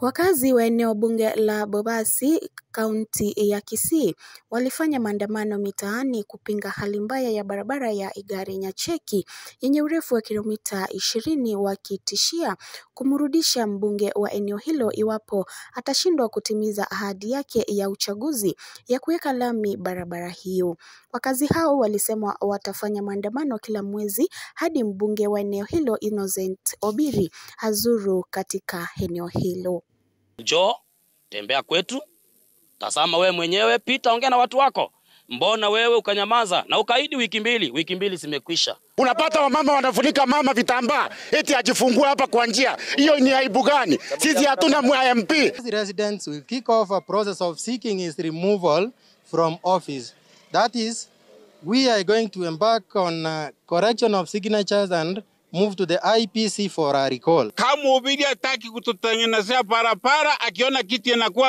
Wakazi wa eneo bunge la Bobasi, kaunti ya Kisii, walifanya maandamano mitaani kupinga hali mbaya ya barabara ya Igari Nyacheki yenye urefu wa kilomita 20, wakitishia kumrudisha mbunge wa eneo hilo iwapo atashindwa kutimiza ahadi yake ya uchaguzi ya kuweka lami barabara hiyo. Wakazi hao walisema watafanya maandamano kila mwezi hadi mbunge wa eneo hilo Innocent Obiri azuru katika eneo hilo. Njoo, tembea kwetu, tazama wewe mwenyewe, pita, ongea na watu wako. Mbona wewe ukanyamaza na ukaahidi wiki mbili? Wiki mbili zimekwisha. Unapata wamama wanafunika mama vitambaa eti ajifungue hapa kwa njia. Hiyo ni aibu gani? Sisi hatuna MP. Residents will kick off a process of seeking his removal from office. That is, we are going to embark on correction of signatures and move to the IPC for a recall. Kama Obiri hataki kututengenezea barabara, akiona kiti inakuwa